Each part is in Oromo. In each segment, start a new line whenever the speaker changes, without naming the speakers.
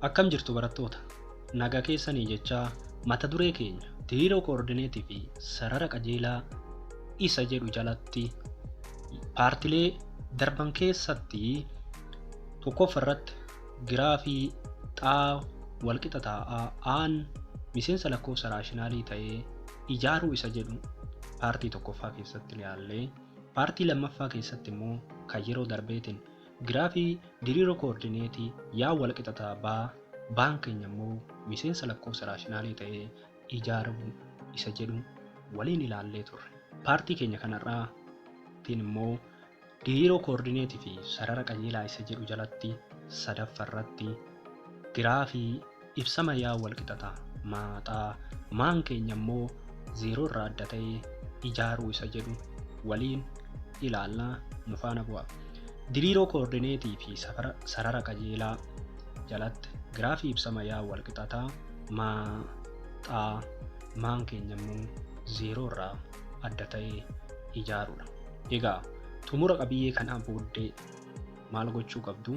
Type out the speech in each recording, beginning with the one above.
Akkam jirtu barattoota? Nagaa keessanii jechaa mata duree keenya diriiroo koordineetii fi sarara qajeelaa isa jedhu jalatti paartilee darban keessatti tokkoffaa irratti giraafii xaa walqixa taa'aa aan miseensa lakkoofsa raashinaalii ta'ee ijaaruu isa jedhu paartii tokkoffaa keessatti ilaallee, paartii lammaffaa keessatti immoo kan yeroo darbeetiin giraafii diriiroo koordineetii yaa walqixa ta'a baa, baan keenya immoo miseensa lakkoofsa raashinaalii ta'ee ijaaruu isa jedhu waliin ilaallee turre. Paartii keenya kanarraatiin immoo diriiroo koordineetii fi sarara qajeelaa isa jedhu jalatti sadaffaa irratti giraafii ibsama yaa walqixa ta'a maaxaa, maan keenya immoo zeeroo irraa adda ta'ee ijaaruu isa jedhu waliin ilaallaa, nu faana bu'a. Diriiroo koordineetii fi sarara qajeelaa jalatti giraafii ibsama yaa walqixa ta'a maaxaa, maan keenya immoo zeeroo irraa adda ta'ee ijaaruudha. Egaa xumura qabiyyee kanaa booddee maal gochuu qabdu?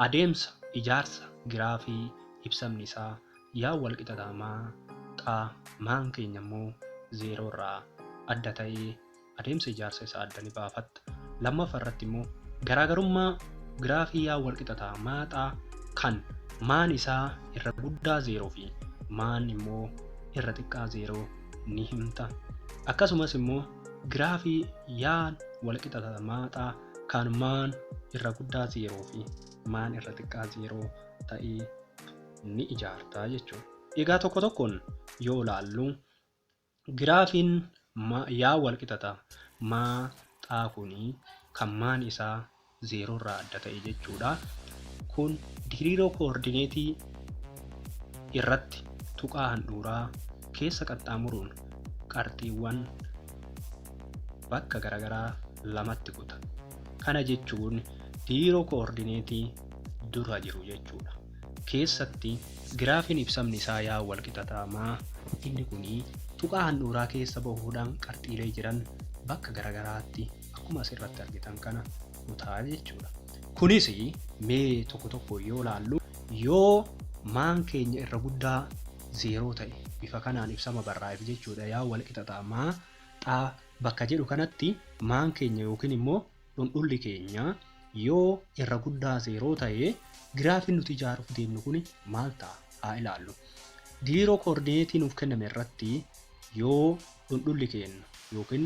Adeemsa ijaarsa giraafii ibsamni isaa yaa walqixa ta'a maaxaa, maan keenya immoo zeeroo irraa adda ta'ee adeemsa ijaarsa isaa adda ni baafatta. Lammaffaa irratti immoo garaagarummaa giraafii yaa walqixa ta'a maaxaa kan maan isaa irra guddaa zeeroo fi maan immoo irra xiqqaa zeeroo ni himta. Akkasumas immoo giraafii yaa walqixa ta'a maaxaa kan maan irra guddaa zeeroo fi maan irra xiqqaa zeeroo ta'ee ni ijaarta jechuudha. Egaa tokko tokkoon yoo ilaallu giraafiin yaa walqixa ta'a maaxaa kuni kan maan isaa zeeroo irraa adda ta'e jechuudha. Kun diriiroo koordineetii irratti tuqaa handhuuraa keessa qaxxaamuruun qarxiiwwan bakka garaagaraa lamatti kuta. Kana jechuun diriiroo koordineetii dura jiru jechuudha. Keessatti giraafiin ibsamni isaa yaa walqixa ta'a inni kuni tuqaa handhuuraa keessa bahuudhaan qarxiilee jiran bakka garaagaraatti akkuma asirratti argitan kana kutaa jechuudha. Kunis mee tokko tokko yoo ilaallu yoo maan keenya irra guddaa zeeroo ta'e bifa kanaan ibsama barraa'eef jechuudha. Yaa walqixa ta'a maaxaa bakka jedhu kanatti maan keenya yookiin immoo dhundhulli keenya yoo irra guddaa zeeroo ta'e giraafiin nuti ijaaruuf deemnu kun maal ta'a? Haa ilaallu. Diriiroo koordineetii nuuf kenname irratti yoo dhundhulli keenya yookiin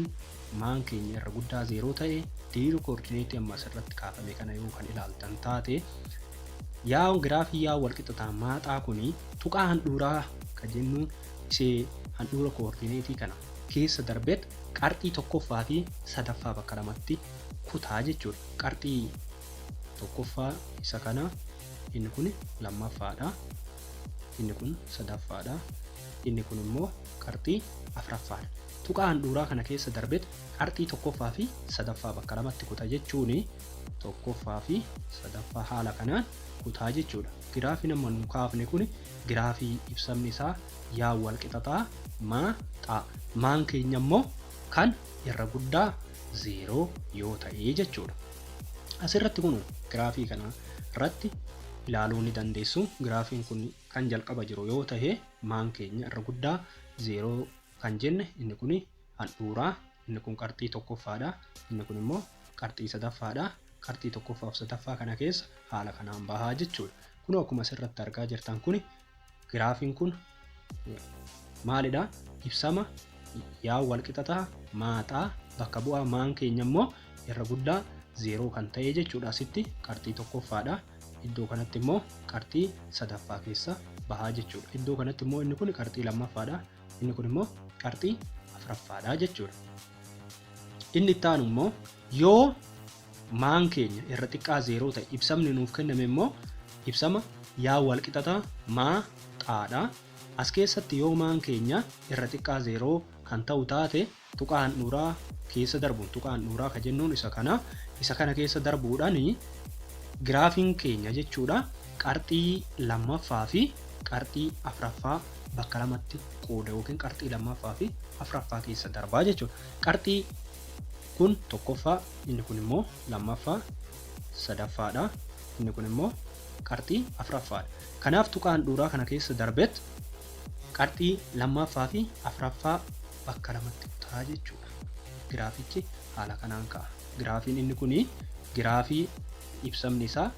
maan keenya irra guddaa zeeroo ta'e diriiroo koordineetii amma asirratti kaafame kana yoo kan ilaaltan taate yaa giraafii yaa walqixa ta'a maaxaa kuni tuqaa handhuuraa kan jennuun ishee handhuura koordineetii kana keessa darbeet qarxii tokkoffaa fi sadaffaa bakka lamatti kutaa jechuudha. Qarxii tokkoffaa isa kana, inni kun lammaffaadha, inni kun sadaffaadha, inni kun immoo qarxii afuraffaadha. Tuqaa handhuuraa kana keessa darbeet qarxii tokkoffaa fi sadaffaa bakka lamatti kuta jechuun tokkoffaa fi sadaffaa haala kanaan kutaa jechuudha. Giraafiin amma nu kaafne kun giraafii ibsamni isaa yaa walqixa ta'a maaxaa. Maan keenya immoo kan irra guddaa zeeroo yoo ta'e jechuudha. Asirratti kun giraafii kana irratti ilaaluu ni dandeessu. Giraafiin kun kan jalqaba jiru yoo ta'e maan keenya irra guddaa zeeroo kan jenne inni kun handhuuraa, inni kun qarxii tokkoffaadha, inni kun immoo qarxii sadaffaadha. Qarxii tokkoffaa fi sadaffaa kana keessa haala kanaan bahaa jechuudha. Kun akkuma asirratti argaa jirtan kun giraafiin kun maalidha? Ibsama yaa walqixa ta'a maaxaa bakka bu'aa maan keenya immoo irra guddaa zeeroo kan ta'e jechuudha. Asitti qarxii tokkoffaadha. Iddoo kanatti immoo qarxii sadaffaa keessa bahaa jechuudha. Iddoo kanatti immoo inni kun qarxii lammaffaadha. Inni kun immoo qarxii afuraffaadha jechuudha. Inni itti aanu immoo yoo maan keenya irra xiqqaa zeeroo ta'e ibsamni nuuf kenname immoo ibsama yaa walqixa ta'a maaxaadha. As keessatti yoo maan keenya irra xiqqaa zeeroo kan ta'u taate tuqaa handhuuraa keessa darbuun tuqaa handhuuraa kan jennuun isa kana keessa darbuudhaan giraafiin keenya jechuudha qarxii lammaffaa fi qarxii afuraffaa bakka lamatti qooda yookiin qarxii lammaffaa fi afuraffaa keessa darbaa jechuudha. Qarxii kun tokkoffaa, inni kun immoo lammaffaa, sadaffaadha. Inni kun immoo Qarxii afuraffaadha. Kanaaf tuqaa handhuuraa kana keessa darbeet qarxii lammaffaa fi afuraffaa bakka lamatti kutaa jechuudha. Giraafichi haala kanaan ka'a. Giraafiin inni kuni giraafii ibsamni isaa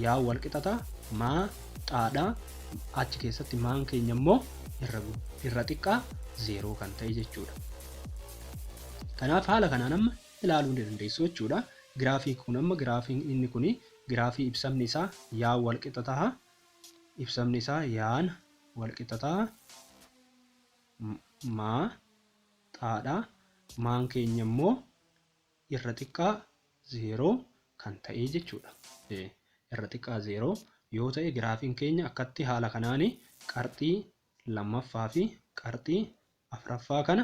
yaa wal qixata maa xaadha, achi keessatti maan keenya immoo irra xiqqaa 0 kan ta'e jechuudha. Kanaaf haala kanaan amma ilaaluu ni dandeessu jechuudha. Giraafii kun amma giraafiin inni kuni giraafii ibsamni isaa yaa wal qixa taha. Ibsamni isaa yaan wal qixa taha maa xaadha. Maan keenya immoo irra xiqqaa 0 kan ta'e jechuudha. Irra xiqqaa 0 yoo ta'e giraafiin keenya akkatti haala kanaani qarxii lammaffaa fi qarxii afuraffaa kana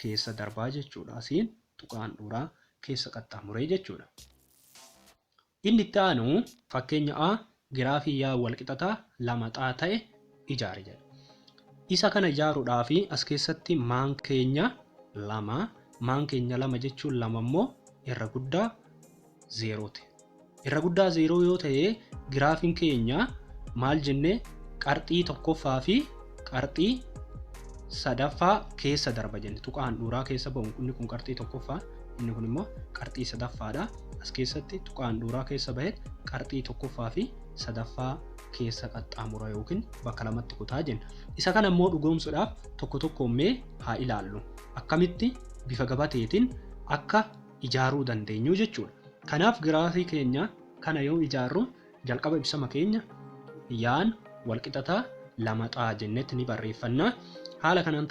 keessa darbaa jechuudha. Asiin tuqaa handhuuraa keessa qaxxaamuree jechuudha. Inni itti aanu fakkeenya A giraafii yaa wal qixataa lama xaa ta'e ijaari jedha. Isa kana ijaaruudhaaf as keessatti maan keenya lama, maan keenya lama jechuun lama immoo irra guddaa 0ti. Irra guddaa 0 yoo ta'e giraafiin keenya maal jennee qarxii tokkoffaa fi qarxii sadaffaa keessa darba jenne. Tuqaa handhuuraa keessa ba'u inni kun qarxii tokkoffaa, inni kun immoo qarxii sadaffaadha. As keessatti tuqaa handhuuraa keessa bahe qarxii tokkoffaa fi sadaffaa keessa qaxxaamura yookiin bakka lamatti kutaa jenna. Isa kana immoo dhugoomsuudhaaf tokko tokkoon mee haa ilaallu. Akkamitti bifa gabateetiin akka ijaaruu dandeenyu jechuudha. Kanaaf giraafii keenya kana yoo ijaarru jalqaba ibsama keenya yaan walqixataa lama xaa jennetti ni barreeffanna. Haala kanaan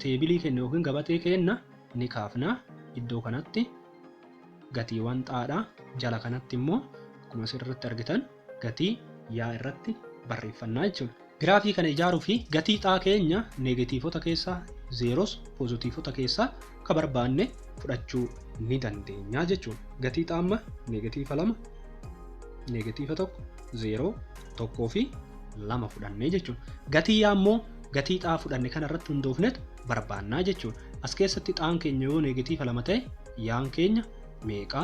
teebilii keenya yookiin gabatee keenya ni kaafna. Iddoo kanatti gatiiwwan xaadha. Jala kanatti immoo akkuma asirratti argitan gatii yaa irratti barreeffannaa jechuudha. Giraafii kana ijaaruu fi gatii xaa keenya neegatiivota keessaa zeeros poozitiivota keessaa akka barbaanne fudhachuu ni dandeenya jechuudha. Gatii xaa amma neegatiiva 2, neegatiiva 1, 0, 1 fi 2 fudhannee jechuudha. Gatii yaa immoo gatii xaa fudhanne kana irratti hundoofneet barbaannaa jechuudha. As keessatti xaan keenya yoo neegatiiva 2 ta'e yaan keenya meeqa?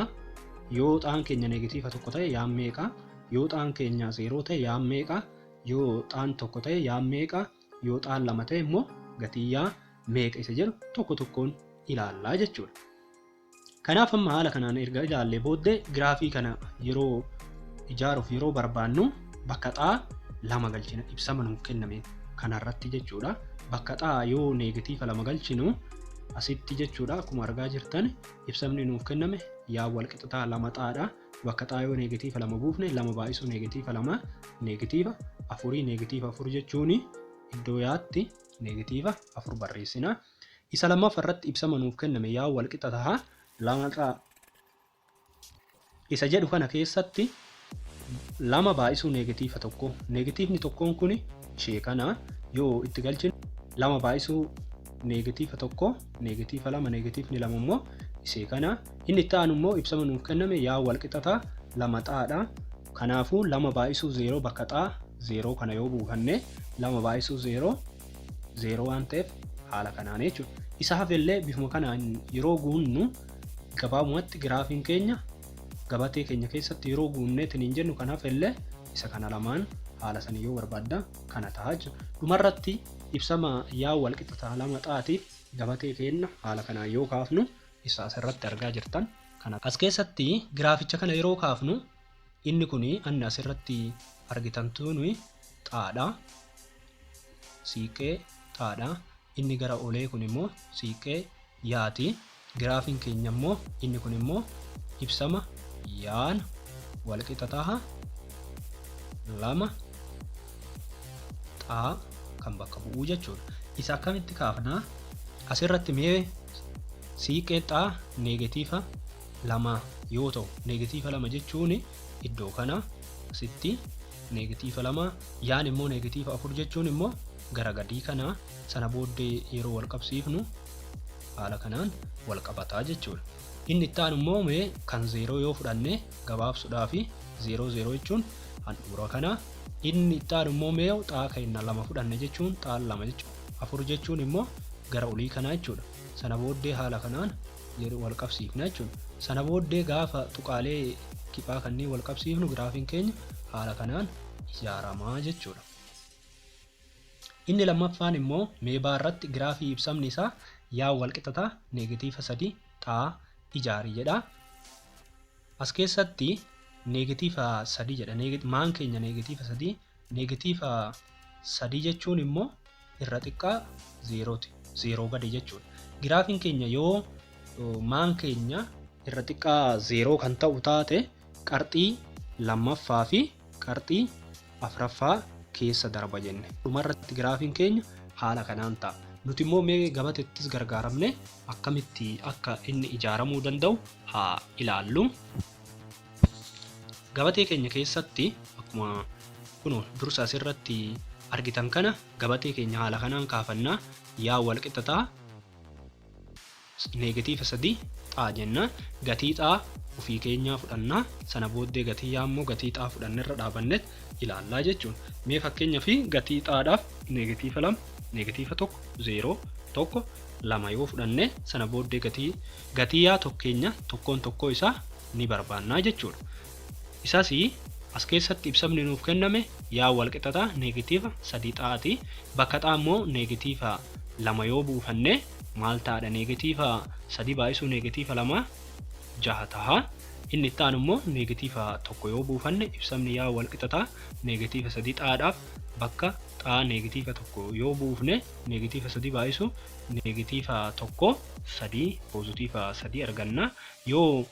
Yoo xaan keenya neegatiiva 1 ta'e yaan meeqa? Yoo xaan keenya 0 ta'e yaan meeqa? Yoo xaan 1 ta'e yaan meeqa? Yoo xaan 2 ta'e immoo gatii yaa meeqa isa jedhu tokko tokkoon ilaallaa jechuudha. Kanaaf amma haala kanaan erga ilaallee booddee giraafii kana yeroo ijaaruuf yeroo barbaannu bakka xaa 2 galchina ibsama nuuf kenname kanarratti jechuudha. Bakka xaa yoo neegatiiva 2 galchinu asitti jechuudha akkuma argaa jirtan ibsamni nuuf kenname yaa wal qixataa 2 xaadha. Bakka xaa yoo neegatiiva 2 buufne 2 baay'isuu neegatiiva 2 neegatiiva afurii neegatiiva afur jechuun iddoo yaatti neegatiiva 4 barreessina. Isa lammaffaa irratti ibsama nuuf kenname yaa wal qixa taha 2 xaa isa jedhu kana keessatti 2 baay'isuu neegatiiva 1 neegatiivni tokkoon kun ishee kana yoo itti galchinu 2 baay'isuu neegatiiva 1 neegatiiva 2 neegatiivni 2 immoo ishee kana. Inni itti aanu immoo ibsama nuuf kenname yaa wal qixataa 2 xaadha. Kanaafuu 2 baay'isuu 0 bakka xaa 0 kana yoo buufanne 2 baay'isuu 0 0 waan ta'eef haala kanaan jechuudha. Isa hafellee bifuma kanaan yeroo guunnu gabaabumatti giraafiin keenya gabatee keenya keessatti yeroo guunneetiin hin jennu kan hafellee isa kana lamaan haala sanii yoo barbaadda kana ta'a jechuudha. Dhumarratti ibsama yaa wal qixataa 2 xaatiif gabatee keenya haala kanaan yoo kaafnu isa asirratti argaa jirtan kana. As keessatti giraaficha kana yeroo kaafnu inni kuni anni asirratti argitan tuni xaadha. Siiqqee xaadha. Inni gara olee kun immoo siiqqee yaati. Giraafiin keenya immoo inni kun immoo ibsama yaan wal qixa taha 2 xaa kan bakka bu'uu jechuudha. Isa akkamitti kaafnaa? Asirratti mee siiqqee xaa neegatiiva 2 yoo ta'u neegatiiva 2 jechuun iddoo kana asitti neegatiiva 2 yaan immoo neegatiiva 4 jechuun immoo gara gadii kana sana booddee yeroo wal qabsiifnu haala kanaan wal qabataa jechuudha. Inni itti aanu immoo mee kan 0 yoo fudhanne gabaabsuudhaa fi 0 0 jechuun handhuura kana. Inni itti aanu immoo mee xaa keenya 2 fudhanne jechuun xaan 2 jechuudha. 4 jechuun immoo gara olii kanaa jechuudha. Sana booddee haala kanaan yeroo wal qabsiifna jechuudha. Sana booddee gaafa tuqaalee kiphaa kanneen wal qabsiifnu giraafiin keenya haala kanaan ijaaramaa jechuudha. Inni lammaffaan immoo meebaa irratti giraafii ibsamni isaa yaa walqixataa neegatiiva 3 xaa ijaari jedha. As keessatti neegatiiva 3 jedha. Maan keenya neegatiiva 3, neegatiiva 3 jechuun immoo irra xiqqaa 0ti. 0 gadi jechuudha. Giraafiin keenya yoo maan keenya irra xiqqaa 0 kan ta'u taate qarxii lammaffaa fi qarxii afraffaa keessa darba jenne. Dhumarratti giraafiin keenya haala kanaan ta'a. Nuti immoo mee gabateettis gargaaramne akkamitti akka inni ijaaramuu danda'u haa ilaallu. Gabatee keenya keessatti akkuma kunoo dursa asirratti argitan kana gabatee keenya haala kanaan kaafannaa yaa walqixxataa neegatiiva 3 xaa jenna. Gatii xaa ofii keenyaa fudhannaa, sana booddee gatii yaa immoo gatii xaa fudhannerra dhaabannet ilaallaa jechuun. Mee fakkeenyaa fi gatii xaadhaaf neegatiiva 2, neegatiiva 1, 0, 1, 2 yoo fudhanne sana booddee gatii yaa tokkeenya tokkoon tokkoo isaa ni barbaannaa jechuudha. Isas as keessatti ibsamni nuuf kenname yaa walqixxataa neegatiiva 3 xaati. Bakka xaa immoo neegatiiva 2 yoo buufanne maal ta'adha? Neegatiiva 3 baay'isuu neegatiiva 2 6 taha. Inni itti aanu immoo neegatiiva 1 yoo buufanne ibsamni yaa walqixxataa neegatiiva 3 xaadhaaf bakka xaa neegatiiva 1 yoo buufne neegatiiva 3 baay'isuu neegatiiva 1 3 poozitiiva 3 arganna. Yoo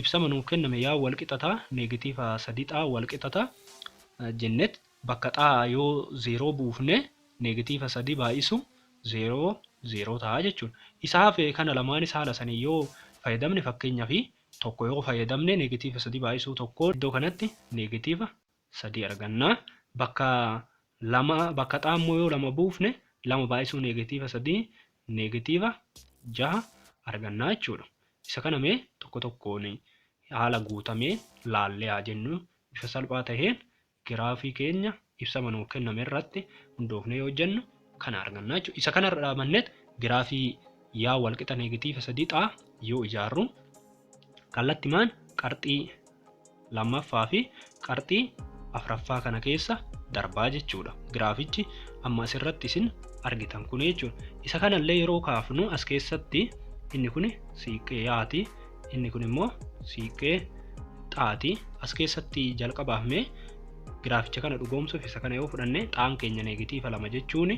ibsama nuuf kenname yaa walqixxataa neegatiiva 3 xaa walqixxata jennet bakka xaa yoo 0 buufne neegatiiva 3 baay'isu 0 0 ta'a jechuudha. Isa hafe kana lamaanis haala sanii yoo fayyadamne fakkeenyaa fi 1 yoo fayyadamne neegatiiva 3 baay'isuu 1 iddoo kanatti neegatiiva 3 arganna. Bakka lama bakka xaa immoo yoo 2 buufne 2 baay'isuu neegatiiva 3 neegatiiva 6 arganna jechuudha. Isa kana mee tokko tokkoon haala guutamee laallee haa jennu bifa salphaa taheen giraafii keenya ibsama nuuf kenname irratti hundoofnee yoo hojjennu kana arganna jechuudha. Isa kanarra dhaabanneet giraafii yaa walqixa neegatiiva 3 xaa yoo ijaarru kallattimaan qarxii lammaffaa fi qarxii afraffaa kana keessa darbaa jechuudha. Giraafichi amma asirratti isin argitan kun jechuudha. Isa kanallee yeroo kaafnu as keessatti inni kun siiqqee yaati, inni kun immoo siiqqee xaati. As keessatti jalqabaaf mee giraaficha kana dhugoomsuuf isa kana yoo fudhanne xaan keenya neegatiiva 2 jechuun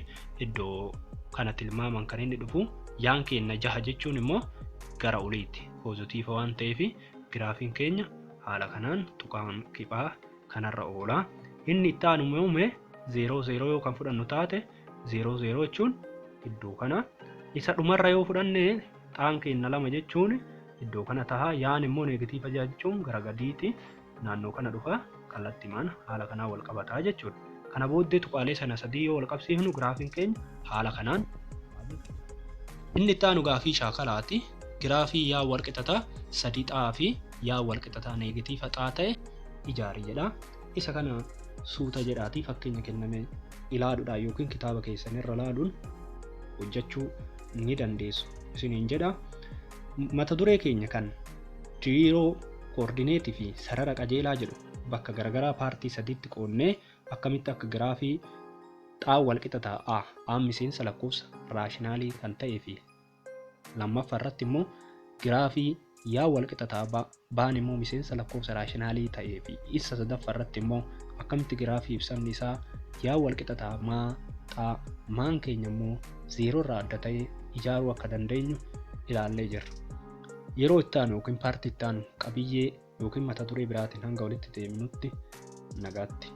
iddoo kana tilmaaman kan inni dhufu, yaan keenya 6 jechuun immoo gara oliitti poozitiiva waan ta'eef giraafiin keenya haala kanaan tuqaan kiphaa kanarra oola. Inni itti aanu immoo mee 0 0 yoo kan fudhannu taate 0 0 jechuun iddoo kana. Isa dhumarra yoo fudhanne xaan keenya 2 jechuun iddoo kana taha, yaan immoo neegatiiva 6 jechuun gara gadiitti naannoo kana dhufa, kallattimaan haala kanaan wal qabataa jechuudha. Kana booddee tuqaalee sana 3 yoo wal qabsiifnu giraafiin keenya haala kanaan. Inni itti aanu gaafii shaakalaati. Giraafii yaa walqixxataa 3 xaa fi yaa walqixxataa neegatiiva xaa ta'e ijaari jedha. Isa kana suuta jedhaatii fakkeenya kenname ilaaluudhaan yookiin kitaaba keessan irra ilaaluun hojjechuu ni dandeessu isiniin jedha. Mata duree keenya kan diriiroo koordineetii fi sarara qajeelaa jedhu bakka garagaraa paartii 3tti qoonnee akkamitti akka giraafii xaa walqixxataa A A miseensa lakkoofsa raashinaalii kan ta'ee fi lammaffaa irratti immoo giraafii yaa walqixxataa B baan immoo miseensa lakkoofsa raashinaalii ta'ee fi isa sadaffaa irratti immoo akkamitti giraafii ibsamni isaa yaa walqixxataa maa xaa maan keenya immoo 0 irraa adda ta'e ijaaruu akka dandeenyu ilaallee jirra. Yeroo itti aanu yookiin paartii itti aanu qabiyyee yookiin mata duree biraatiin hanga walitti deebinutti nagaatti.